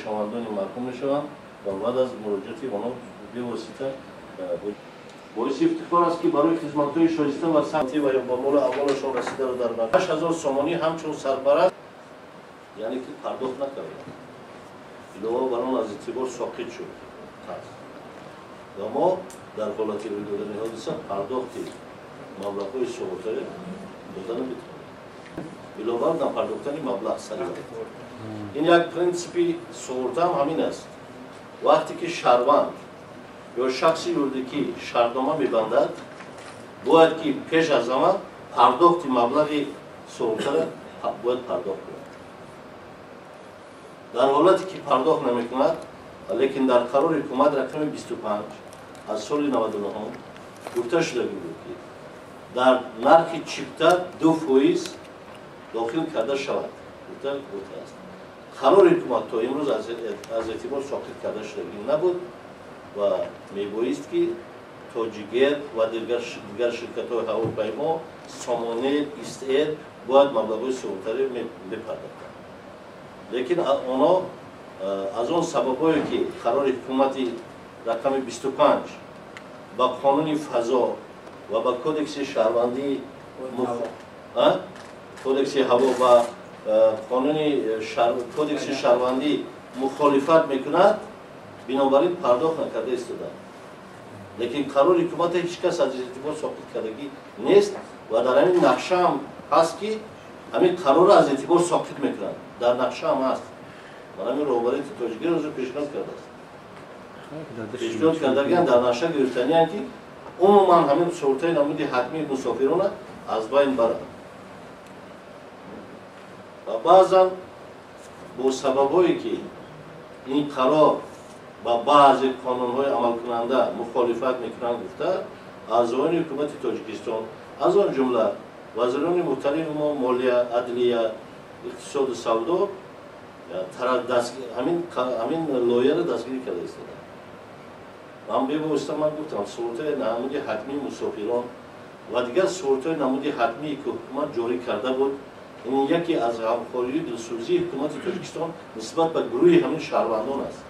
хешовандони марҳум мешаванд ва баъд аз муроҷиати онҳо бевосита. Боиси ифтихор аст, ки барои хизматҳои шоиста ва самти ва ё ба молу амволашон расидаро дар бар 8000 сомонӣ ҳамчун сарпараст, яъне ки пардохт накарданд. Илова бар он, аз эътибор соқит шуд қарз ва мо дар ҳолати рӯй додани ҳодиса пардохти маблағҳои суғуртаро дода наметавонем. Илова бар напардохтани маблағ сари вақт, ин як принсипи суғурта ҳам ҳамин аст: вақте ки шаҳрванд ё шахси юридикӣ шартнома мебандад, бояд ки пеш аз ҳама пардохти маблағи суғуртаро бояд пардохт кунад. Дар ҳолате ки пардохт намекунад, лекин дар қарори ҳукумат рақами 25 аз соли 99 гуфта шуда буд, ки дар нархи чипта 2% дохил карда шавад, гуфта гуфтааст. Қарори ҳукумат то имрӯз аз эътибор соқит карда шудагӣ набуд ва мебоист, ки Тоҷикэр ва дигар ширкатҳои ҳавопаймо, Сомонэр, Истэр бояд маблағҳои суғуртарӣ мепардохтанд, лекин онҳо аз он сабабҳое, ки қарори ҳукумати рақами 25 ба қонуни фазо ва ба кодекси шаҳрвандӣ, кодекси ҳаво ва қонуни кодекси шаҳрвандӣ мухолифат мекунад, бинобар ин пардохт накарда истоданд. Лекин қарори ҳукумата ҳеҷ кас аз эътибор соқит кардагӣ нест ва дар ҳамин нақшаам ҳаст, ки ҳамин қарорро аз эътибор соқит мекунанд. Дар нақшаам ҳаст. Ман ҳамин роҳбарияти Тоҷикиро пешниҳод кардааст, пешниҳод кардагиан, дар нақша гирифтанианд, ки умуман ҳамин суғуртаи намуди ҳатмии мусофирона аз байн баранд ва баъзан бо сабабҳое, ки ин қарор ба баъзе қонунҳои амалкунанда мухолифат мекунанд гуфта, аъзоёни ҳукумати Тоҷикистон, аз он ҷумла вазирони муҳтарами мо молия, адлия, иқтисоду савдо ҳамин лоиҳаро дастгирӣ карда истоданд. Ман бевосита ман гуфтам, суғуртаи намуди ҳатмии мусофирон ва дигар суғуртаи намуди ҳатмие, ки ҳукумат ҷорӣ карда буд, ин яке аз ғамхорию дилсӯзии ҳукумати Тоҷикистон нисбат ба гурӯҳи ҳамин шаҳрвандон аст.